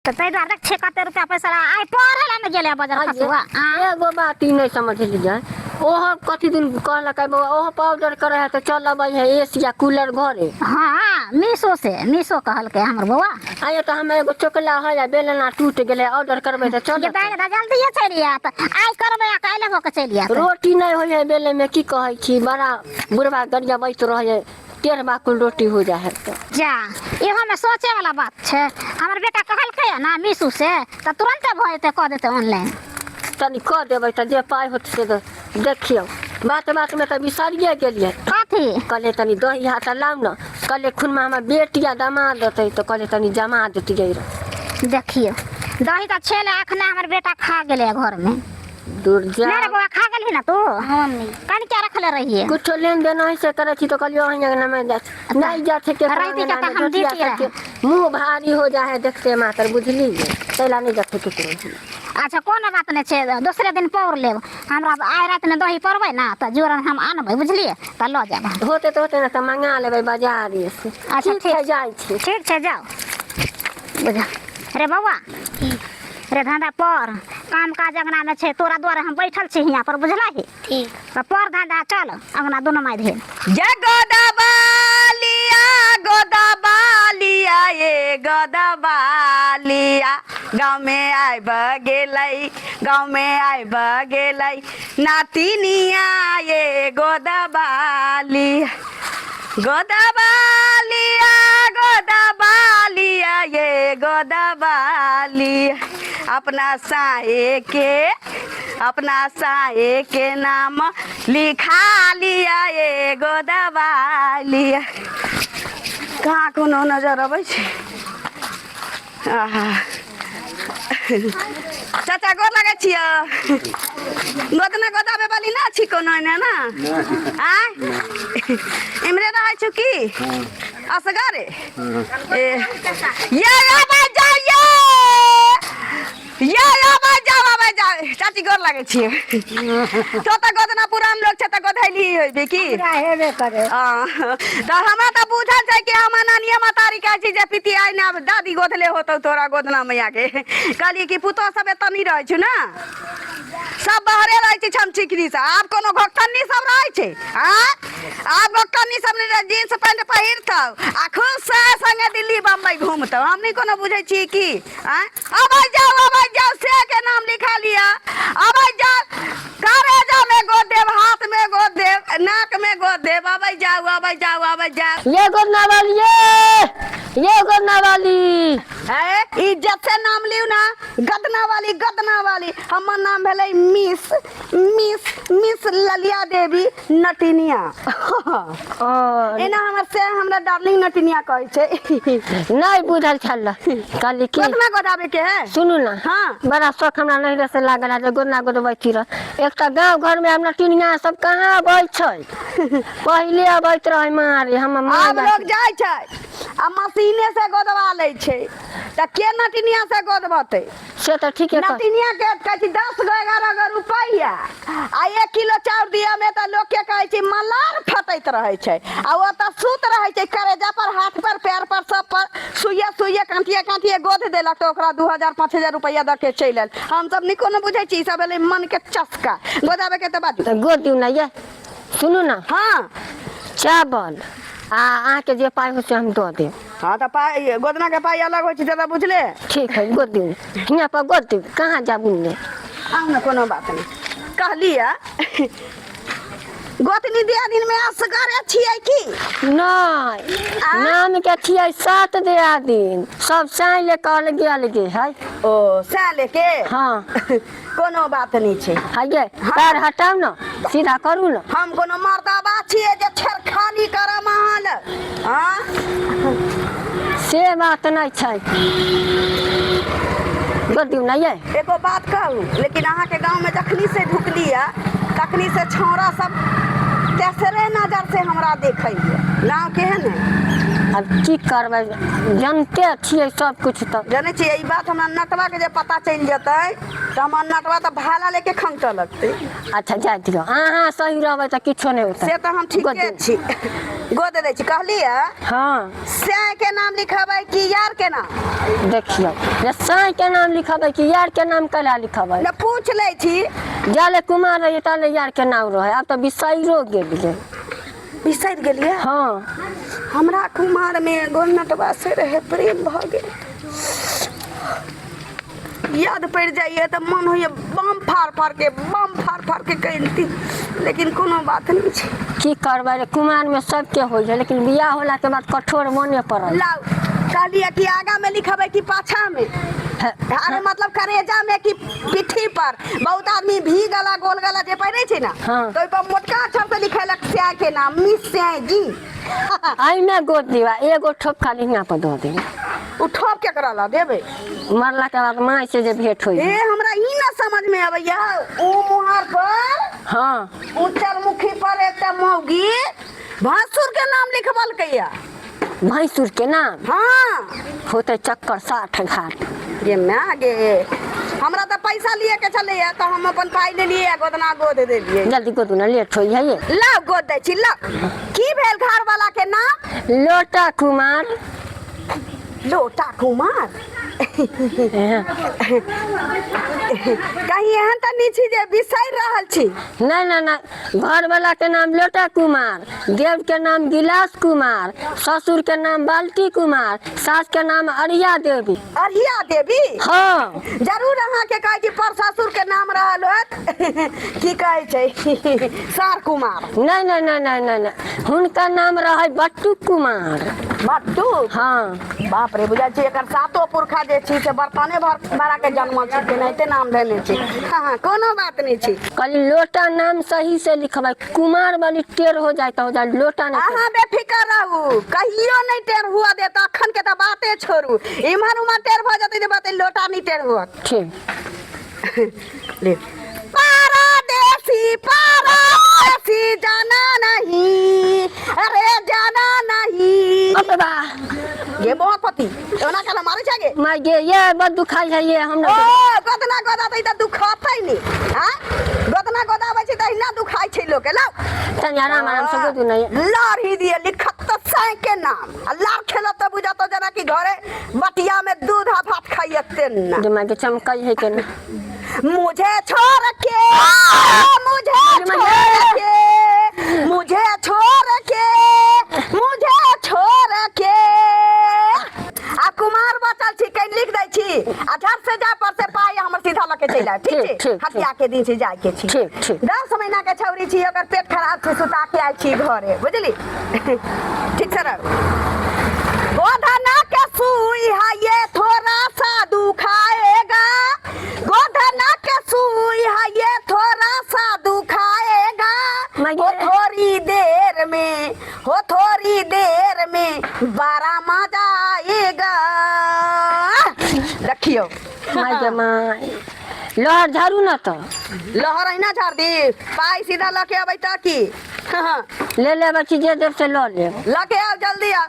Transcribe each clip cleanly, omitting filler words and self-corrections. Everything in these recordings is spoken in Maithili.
तऽ ताहि दुआरे देख छै कते रुपया पैसा आइ पढ़े लए ने गेलै बजार खसुआ। एगो बात ई नहि समझलियै, ओहो कथी दिन कहलकै बौआ, ओहो पाउडर करै है तऽ चल अबै है एसी आ कूलर घरे। हँ, मीशो से, मीशो कहलकै हमर बौआ। आइयो तऽ हम एगो चोकला है आ बेलना टूटि गेलै, ऑर्डर करबै तऽ चल। जल्दिए चलि आयत, आइ करबै आ काल्हि भऽ कऽ चलि आयत। रोटी नहि होइ है बेले में, की कहै छी, बड़ा बुढ़बा गरियबैत रहै है, टेढ़ बाकुल रोटी हो जा है तऽ। जा, इहो में सोचे वाला बात छै। हमर बेटा कहलकै है ना मीशो से, तऽ तुरंते भऽ जेतै, कऽ देतै ऑनलाइन। तनी कऽ देबै तऽ जे पाइ होतै से दऽ। देखियौ, बात बातमे तऽ बिसरिए गेलियै। कथी? कहलियै तनी दही हाथ लाउ ने, कहलियै खुनमा हमर बेटी आ दमाद देतै, तऽ कहलियै तनी जमा देतियै रहए। देखियौ, दही तऽ छेलै, अखने हमर बेटा खा गेलै घरमे। दूर जा। नहि रे बौआ, खा गेलही ने तू? हाँ मम्मी। कनिका रखले रहियै। कुछो लेन देन अहीं से करै छी, तऽ कहलियै अहीं अङ्गनामे जाइ छी, नहि जाइ छै केकरो रहिती के तऽ अङ्गनामे, हम जोतिया दितियै रहए। सबके मुँह भारी हो जाइ है देखते मातर, बुझलियै, ताहि लए नहि जाइ छै केकरो। अच्छा, कोनो बात नहि छै, दोसरे दिन पौर लेब। हमरा आइ रातिमे दही पौरबै ने तऽ जोरन हम आनबै, बुझलियै, तऽ लऽ जायब हम। होतै तऽ होतै ने तऽ मंगा लेबै बाजारे से। अच्छा। ठीक छै, जाइ छी। ठीक छै, जाउ। बुझ रे बौआ, रे धंधा पर काम काज अंगनामे छै, तोरा दुआरे हम बैठल छी हियाँ पर, बुझलही? ठीक। तऽ पर धंधा, चल अंगना दुनू माय धीर। ये गोदबालिया, गोदबालिया, ये गोदबालिया, गाँव में आबि गेलै, गाँव में आबि गेलै नातिनिया, ये गोदबालिया, गोदबालिया, गोदबालिया, ये गोदबालिया, अपना साए के, अपना साए के नाम लिखा लिया, ये गोदबालिया। कहाँ कोनो नजर अबै छै? आहा। चाचा, गोर लगै छियै। गोदना गोदाबे वाली ना छी कोनो एने ना? आँय, इमरे रहै छु की असगरे? ए ये आबै जाइए, ये आबै जाओ, आबै जाओ। चाची, गोर लागै छियै। तो तऽ गोदना पुरान लोग छै तऽ गोधैली होइबे की? हेबे करे। हाँ, तऽ हमरा तऽ बुझल छै कि हमर नानिये महतारी कहै छै जे पितियाइ ने आब दादी गोधले होतौ तोरा गोदना मैया के। कहलियै कि पुतोह सब एतऽ नहि रहै छौ ने, सब बाहरे रहै छै छमछिकरी से। आब कोनो घोकतन्नी सब रहै छै? आँ, आब घोकतन्नी सब नहि रहै, जींस पैंट पहिरतौ आ खुश से संगे दिल्ली बम्बई घूमतौ। हम नहि कोनो बुझै छियै की? आँय, अबै जाउ, अबै जाउ, से के नाम लिखा लिअ। अबै जाउ, करेजा में गोद देब, हाथ में गोद देब, नाक में गोद देब। अबै जाउ, अबै जाउ, अबै जाउ। ये गोदना वाली, ये गोदना वाली। है इज्जत से नाम लिउ ना, गदना वाली, गदना वाली। हमर नाम भेलै मिस मिस मिस ललिया देवी नटिनिया। ओ। एना हमर से हमरा डार्लिंग नटिनिया कहै छै। नहि बुझल छल, कहली की गोदना गोदाबे के है। सुनू ने। हाँ। बड़ा शौक हमरा नहिरे से लागल है जे गोदना गोदबै छी रह। एकटा गाँव घर में हमरा टिनिया सब कहाँ अबै छै? पहिले अबैत रहै मारे हमर माँ। आब लोग जाइ छै आ मशीने से गोदवा लै छै, तऽ के नटिनिया से गोदबतै? से तऽ ठीके कह। नटिनिया के कहै छी 10 गो 11 गो रुपैआ आ 1 किलो चाउर दिअ में तऽ लोक के कहै छै मलार फटैत रहै छै, आ ओ तऽ सुत रहै छै, करेजा पर, हाथ पर, पैर पर, सब पर सुइया सुइया कांटिए कांटिए गोद देलक, तऽ ओकरा 2000 5000 रुपैआ दऽ के चलि आयल। हमसब नहि कोनो बुझै छी, ई सब भेलै मन के चस्का। गोदाबे के तऽ बाजू। तऽ गोद दियौ ने। ये सुनू ने। हाँ। चावल आ अहाँके जे पाइ हो से हम दऽ देब। हाँ, तऽ पाइ, गोदना के पाइ अलग होइ छै, से तऽ बुझले। ठीक है, गोद दियौ, हियाँ पर गोद दियौ। कहाँ जाबू ने? आउ ने, कोनो बात नहि। कहलियै, गोतनी दिया दिन में असगरे छियै की? नहि, नाम के छियै 7 दियादिन, सब साँइ ले कऽ अलगे अलगे है। ओ, सएह लेके। हाँ। कोनो बात नहि छै। हइये, पैर हटाउ ने, सीधा करू ने। हम कोनो मर्दाबा छियै जे छेड़खानी करब अहाँ लग? आँ? से बात नहि छै, गोद दियौ ने ये। एगो बात कहू, लेकिन अहाँके गाँवमे जखनी से ढुकलियै तखनी से छौड़ा सब तेसरे नजर से हमरा देखैए। गाँव केहन है? आब की करबै, जनते छियै सब कुछ तऽ। जानै छियै, ई बात हमरा नटवा के जे पता चलि जेतै तऽ हमर नटवा तऽ भाला लेके खंगटऽ लगतै। अच्छा जाय दियौ, अहाँ सही रहबै तऽ किछो नहि होतै। से तऽ हम ठीके छी। गोद दै छी कहलियै। हँ। साँय के नाम लिखबै कि यार के नाम? देखियौ जे साँय के नाम लिखबै कि यार के नाम कैला लिखबै? ने पूछ लै छी। जाले कुमार रहियै ताले यार के नाम रहै, आब तऽ बिसैरो गेलियै। बिसरि गेलियै? हँ। हमरा कुमार मे एगो नटवा से रहे प्रेम भऽ गेल, याद पड़ि जाइए तऽ मन होइए बम फाड़ फाड़ के, बम फाड़ फाड़ के कनिती, लेकिन कोनो बात नहि छै। की करबै रे, कुमार मे सबके होइ छै, लेकिन बियाह होला के बाद कठोर मने पड़ल। लाउ, कहलियै कि आगा मे लिखबै कि पाछा मे? अरे मतलब करेजा में कि पिट्ठी पर? बहुत आदमी भी गला गोल गला जे पहिरे छै ना। हाँ। तो ओहि पर मोटका अक्षर से लिखेलक श्याय के नाम, मिस श्याय जी। एहिमे गोद दिवा, एगो ठोप खाली हियाँ पर दऽ देबै। उ ठोप केकरा ला देबै? मरला के बाद माय से जे भेंट होइ। ए, हमरा ई ना समझ में अबैया, उ मुहार पर, हाँ, उच्चर मुखी पर एकटा मौगी भासुर के नाम लिखबलकैया। भैंसुर के नाम? हाँ। होते चक्कर 60 घाट। ये माय गे, हमरा तऽ पैसा लिए के छलैया तऽ हम अपन पाइ लेलियै आ गोदना गोद देलियै। जल्दी गोदू ना, लेट होइ है ये। लाउ, गोद दै छी, लाउ। की भेल घर वाला के नाम? लोटा कुमार। लोटा कुमार? कहीं एहन तऽ नहि छी जे बिसरि रहल छी? नहि नहि नहि, घरवाला के नाम लोटा कुमार, देव के नाम गिलास कुमार, ससुर के नाम बाल्टी कुमार, सास के नाम अरिया देवी। अरिया देवी? हाँ। जरूर अहाँके कहै छी पर ससुर के नाम रहल होत, की कहै छै, सार कुमार? नहीं नहीं नहीं नहीं नहीं नहीं, हुनका नाम रहे बट्टू कुमार। बट्टू? हाँ। बाप रे, बुझाइ छी एकर सातो पुरखा जे छी से बर्तने भर भरा के जन्मल छी, तेनाहिते नाम धयने छी। हाँ हाँ, कोनो बात नहि छी। कहली लोटा नाम सही से लिखबै, कुमार वाली टेढ़ हो जाए तो हो जाए, लोटा नहीं। अहाँ बेफिकर रहू, कहियो नहि टेढ़ हुआ देत। अखन के तऽ बाते छोड़ू, इम्हर उम्हर टेढ़ भऽ जेतै तऽ बाते, लोटा नहि टेढ़ हुअत। ठीक। ले। पारदेसी पारदेसी जाना नहीं, अरे जाना नहीं। बाप बा। ये बहुत पति ओना केना मारै छै गे? माय गे, ये बड़ दुखाइ है ये हमरा। ओ गोदना गोदातै तऽ दुखतै नि। हाँ, गोदना गोदाबै छै तऽ अहिना दुखाइ छै लोके। लाउ। तनी आराम आराम से गोदू नहीं। लार ही दिए, लिखत तऽ साँय के नाम आ लार खेलत तऽ बुझत जेना कि घरे बटिया में दूध आ भात खाइए तेना। जे माय गे, चमकै है के ना। मुझे छोड़ के, मुझे छोड़ के, मुझे छोड़ के, मुझे छोड़ के। आ कुमार बचल छी, कहीं लिख दै छी आ झट से जा पर से पाई हमर सीधा लके चलि आयब। ठीक ठीक, छै? ठीक। हत्या के दिन छै, जाय के छी। ठीक, ठीक। 10 महीना के छौरी छी, ओकर पेट खराब छै, सुता के आयल छी घरे, बुझली? ठीक से रह। गोधना के सुई है ये थोड़ा सा दुखाएगा, गोधना के सुई है ये थोड़ा सा दुखाएगा, हो थोड़ी देर में, हो थोड़ी देर में बड़ा मजा आएगा। देखियो। माय गे माय, लहर झाड़ू ना तऽ। लहर अहिना झाड़ दी? पाई सीधा लऽ के अबै तऽ की? ले लेबै छी, जे देब से लऽ लेब। लऽ के आउ, जल्दी आउ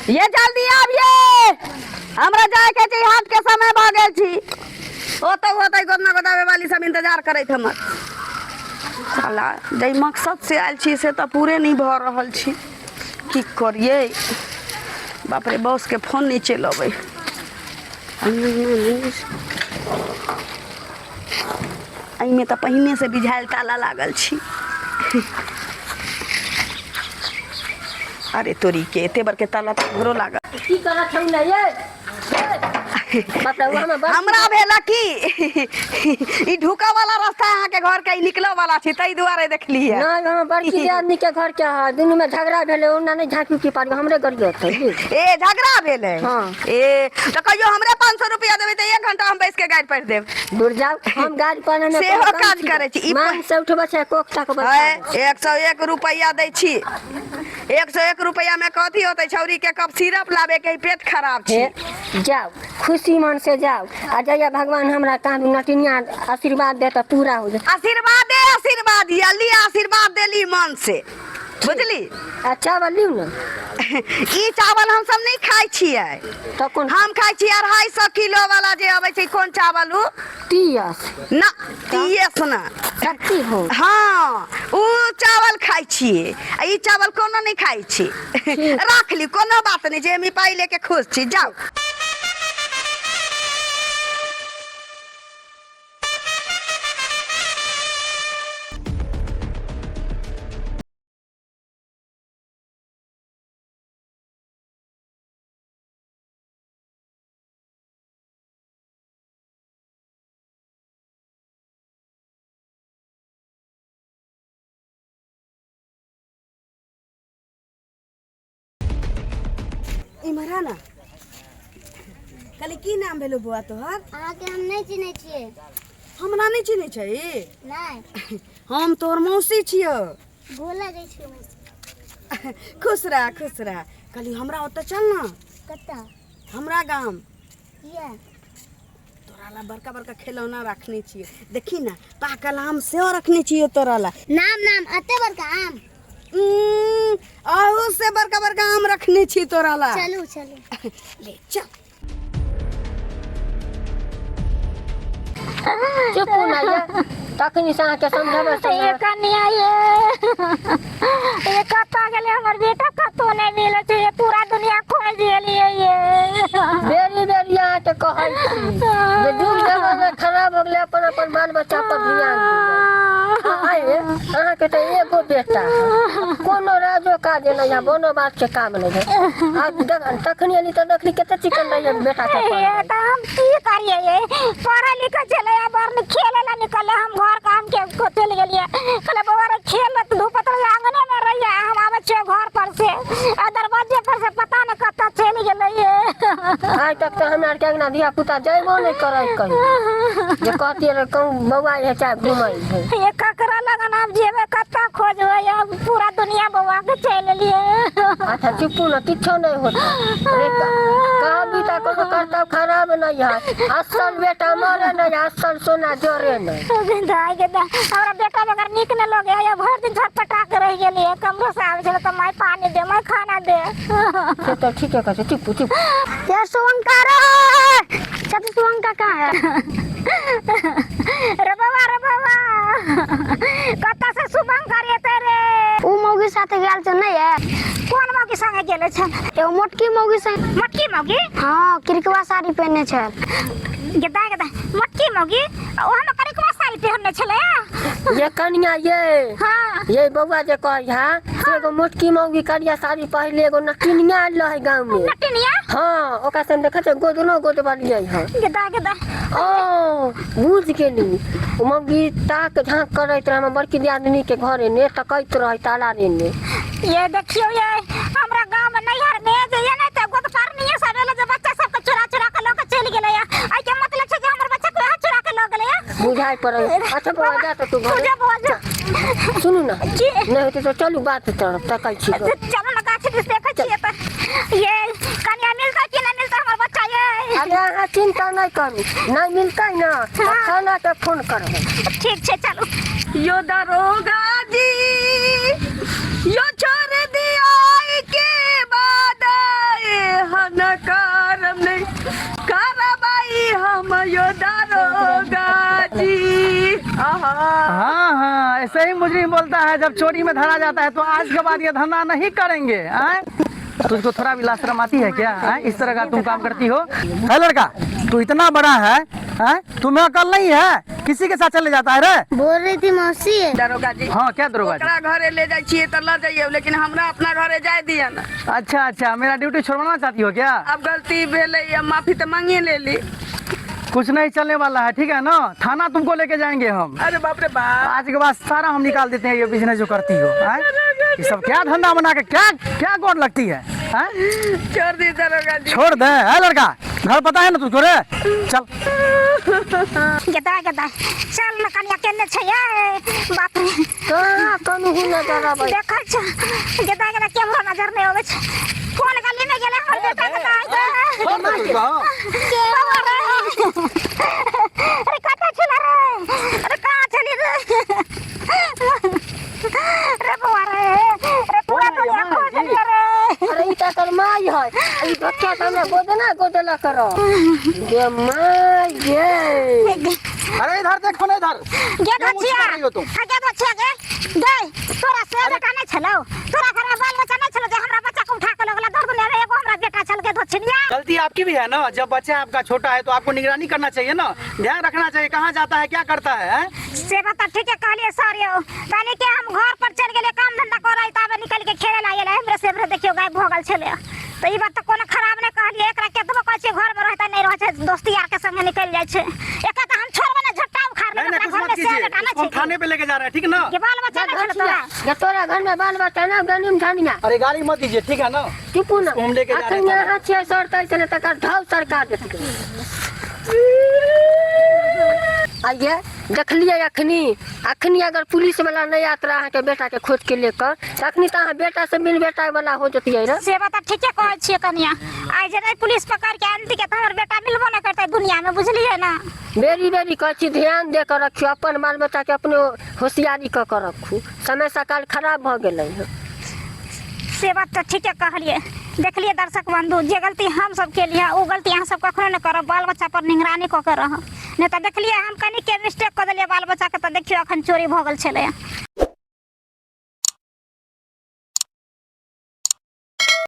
ये, जल्दी आबिये, हमरा जाय के छै, हाट के समय भऽ गेल छी। ओतऽ होतै गोदना गोदावे वाली सब इंतजार करैत हमर। साला, जाहि मकसद से आयल छी से तऽ पूरे नहि भऽ रहल छी। की करियै? बाप रे, बॉस के फोन नहि चलि अबै। एहिमे तऽ पहिने से बिझायल ताला लागल छी। अरे तोरी के, एते बड़के ताला तऽ घरो लागल। की करत हौ ने ये? बाप रे, वहाँ में हमरा भेल की ई ढुका वाला रास्ता अहाँके घर के, ई निकले वाला छी, ताहि दुआरे देखलियै। नहीं, वहाँ बड़की आदमी के घर के है, दुनू में झगड़ा भेलै, ओना नहीं झाँकी की पारी हमरे गरियत है। ए, झगड़ा भेलै? हाँ। ए, तऽ कहियो हमरे 500 रुपया देबै तऽ 1 घंटा हम बैस के गाड़ि पढ़ि देब। दूर जाओ, हम गाड़ी पर में सेहो काज करै छी। ई मान से उठबै छै, कोख तक है, 101 रुपया दै छी। 101 रुपया में कथी होतै? छौरी के कप सिरप लाबे के है, पेट खराब छै। हे जाओ, खुशी मन से जाओ आ जइया भगवान हमरा कान नटिनिया आशीर्वाद दे तऽ पूरा हो जाए। आशीर्वादे आशीर्वाद या, लिया, आशीर्वाद देली मन से। बुझली। आ चावल लिउ ने। ई चावल हम सब नहि खाइ छियै। तऽ कोन हम खाइ छियै 250 किलो वाला जे अबै छै, कोन चावल उ? टीएस। ना, टीएस ना। शक्ति हो। हाँ, उ चावल खाइ छियै आ ई चावल कोनो नहि खाइ छी। राख ली, कोनो बात नहि छै, हम ई पाइ लेके खुश छी। जाउ। इम्हर आ ना। कहली की नाम भेलो बौआ तोहर? अहाँके हम नहि चिन्है छियै। हमरा नहि चिन्है छै? नहि। हम तोहर मौसी छियौ। गोर लगै छियौ मौसी। खुश रह, खुश रह। कहली हमरा ओतऽ चल ना। कतऽ? हमरा गाम। किया? तोरा ला बड़का बड़का खिलौना रखने छियै, देखी ना, पाकल आम सेहो रखने छियै तोरा ला। नाम नाम एते बड़का आम? अहू से बड़का बड़का आम रखने छी तोरा ला। चलू चलू। ले चल। चुप ना ये, तखनी से अहाँके समझाबै ये समझाबै। कन्या, ये कतऽ गेलै हमर बेटा? कतौ नहि मिलै छै। ये पूरा दुनिया खोज गेलियै ये। बेरी बेरी अहाँके कहै छी जे युग जमाना खराब हो गेलै, अपन अपन बाल बच्चा पर ध्यान दियौ। आइ अहाँके तऽ एगो बेटा है, कोनो राजो काज नहि है, कोनो बात के काम नहि है। आ तखनी एली तऽ देखली कते चिकन रहै बेटा के ये पढ़ाइ। तऽ हम की करियै? ये पढ़ै लिखै छलै आ बड़ नीक खेलै लए निकललै। हम घर काम के चलि गेलियै। कहलियै बौआ रे, खेल ले, धूप तऽ आंगने मे रहियै, हम आबै छियै घर पर से आ दरवाजे पर से पता नहि कतऽ चलि गेलै ये। आइ तक तऽ हमरा आरके अंगना धिया पुता जयबो नहि करै कहियो जे कहतियै रे कहूँ बौआ हे चाहे घुमै हे। ये ककरा लगन आब जेबै? कतऽ खोजबै? आब पूरा दुनिया बौआ के चलि एलियै। अच्छा चुप्पू ने, किछो नहि होतै। अरे कहबी तऽ कोनो करतब खराब नहि है, असल बेटा मरे नहि, असल सोना जरे नहि। दाय गे दाय, हमरा बेटा बगैर नीक नहि लगै। ये भरि दिन छटपटा के रहि गेलियै। कमरो से आबै छलै तऽ माय पानी दे, माय खाना दे। से तऽ ठीके कहै छै। चुप्पू चुप। यार शुभंकर रे, चाचा शुभंकर कहाँ है? रे बाबा, रे बाबा, कतऽ से शुभंकर एतै रे? उ मौगी साथे गेल छै नहीं है? कोन मौगी संगे गेले छल? एगो मोटकी मौगी संग। मोटकी मौगी? हाँ, किरकवा साड़ी पहने छल। गेदा गेदा, मोटकी मौगी ओहन करिकवा साड़ी पहनने छलै? ये कनिया ये। हाँ। ये बौआ जे कहै है से एगो मोटकी मौगी करिया साड़ी पहले एगो नटिनिया आयल रहै गाँव में। नटिनिया? हाँ, ओकरा से हम देखै छियै गोदनो गोदबलियै हँ। गेदा गेदा। ओ बुझ गेली, ओ मौगी ताक झाँक करैत रहै हमर बड़की दियादनी के घरे ने तकैत रहै ताला ने। ये देखियो, ये हमरा गांव में नैहर में जे ये नहीं त गोदपारनिये सब एले जे बच्चा सब के चुरा चुरा के लऽ के चलि गेलै। एहि के मतलब छै जे हमर बच्चा के वएह चुरा के लऽ गेलै। बुझाइ पड़ै। अच्छा बौआ, जा तऽ तू तू घरे जा बौआ, जा। सुनू ने। की? नहि होतै तऽ चलू, बात तरफ तकै छी। चलू ने, गाछ दिस देखै छियै तऽ ये कनिया मिलतै कि नहि मिलतै हमर बच्चा ये? अरे अहाँ चिंता नहि करू, नहि मिलतै ने तऽ थाना के फोन करबै। ठीक छै, चलू। यो दरोगा जी यो छोड़ दिया के बाद हन करम नहीं करबाई हम यो दरोगा जी। आहा। हाँ हाँ, ऐसे ही मुजरिम बोलता है जब चोरी में धरा जाता है, तो आज के बाद ये धंधा नहीं करेंगे। आए? तुझको थोड़ा भी लाज शर्म आती है क्या? आए? इस तरह का तुम काम करती हो? है लड़का, तू इतना बड़ा है, आए? तुम्हें अकल नहीं है? किसी के साथ चले जाता है रे? बोल रही थी मौसी। दरोगा जी। हाँ, क्या दरोगा जी? ओकरा घरे ले जाइ छियै तऽ लऽ जइयौ, लेकिन हमरा अपना घरे जाय दिअ ने। अच्छा अच्छा, मेरा ड्यूटी छोड़वाना चाहती हो क्या? अब गलती भेलै, अब माफी तऽ मांगिए लेली। कुछ नहीं चलने वाला है, ठीक है ना? थाना तुमको लेके जाएंगे हम। अरे बाप रे बाप। आज के बाद सारा हम निकाल देते हैं ये बिजनेस जो करती हो। आय? ये सब क्या धंधा बना के क्या क्या गोड़ लगती है? आय? छोड़ दी दरोगा जी। छोड़ दे। है लड़का, घर पता है ना तुझको रे? चल। गेदा गेदा, चल न कनिया, केने छै ये? बाप रे। कहाँ कनहु नजर अबै? देखै छ गेदा गेदा, केम्हरो नजर नहि अबै छै। कोन गली में गेलै हमर बेटा के? दाय अरे, कतऽ छलै रे? अरे, कहाँ छली रे? रे बौआ रे, रे। तकर माय है ई बच्चा के हमरा गोदना गोदला करो गे माय गे। अरे इधर देखो ना इधर, गे क्यों मुझ धोछिया मार रही हो तुम? हाँ, गे धोछिया गे गई, तोरा से बेटा नहीं छलो, तोरा घर में बाल बच्चा नहीं छलो जे हमरा बच्चा के उठा के लगला दर्द में। एगो हमरा बेटा छल के धोछिनिया। गलती आपकी भी है ना, जब बच्चा आपका छोटा है तो आपको निगरानी करना चाहिए ना, ध्यान रखना चाहिए कहाँ जाता है क्या करता है, हैं? से बात तऽ ठीके कहलिए सर यौ, कहली कि हम घर पर चलि गेलिए काम धंधा करै, ताबे निकलि के खेले ला एलै हमरे से हमरे देखियो गायब भऽ गेल छलै। तऽ ई बात तऽ कोनो खराब नहि कहलिए। एकरा केतबो कहै छियै घरमे रहतै, नहि रहै छै, दोस्ती यार के संगे निकलि जाइ छै। एकरा तऽ हम छोड़बै ने, झट्टा उखाड़ नहीं लेबै। नहीं, ओकरा कुछ मत घरमे से कीजिए, बेटा नहि इसको हम छै थाने पे लेके जा रहे हैं, ठीक ना? के बाल बच्चा नहि छलै तोरा? जे तोरा घर में बाल बच्चा ना गनीम धनिया। अरे गाली मत दीजिए, ठीक है ना? चुपू ना। इसको हम लेके जा रहे हैं अखन थाने। अहाँ छियै सर तै छलै तकर ढाउ सरकार देतकै। आइये देखलियै अखनी, अखनी अगर पुलिस वाला नहि आत रहे अहाँके बेटा के खोज के लेकर, तऽ अखनी तऽ अहाँ बेटा से बिन बेटा वाला हो जतियै रे। से बात ठीके कहै छियै कनिया, आइ जे नहि पुलिस पकड़ के आनतिकै तऽ हमर बेटा मिलबो नहि करतै दुनिया में, बुझलियै ना? बेरी बेरी कहै छी ध्यान दे कऽ रखियौ अपन बाल बच्चा के, अपनो होशियारी कऽ कऽ रखू, समय सकाल खराब भऽ गेलै हँ। से बात तऽ ठीके कहलियै। देखलियै दर्शक बंधु, जे गलती हम सब केलियै ओ गलती अहाँ सब कखनो नहि करब। बाल बच्चा पर निगरानी कऽ के रहब, नहि तऽ देखलियै हम कनिके मिस्टेक कऽ देलियै बाल बच्चाके तऽ देखियौ अखन चोरी भऽ गेल छलै।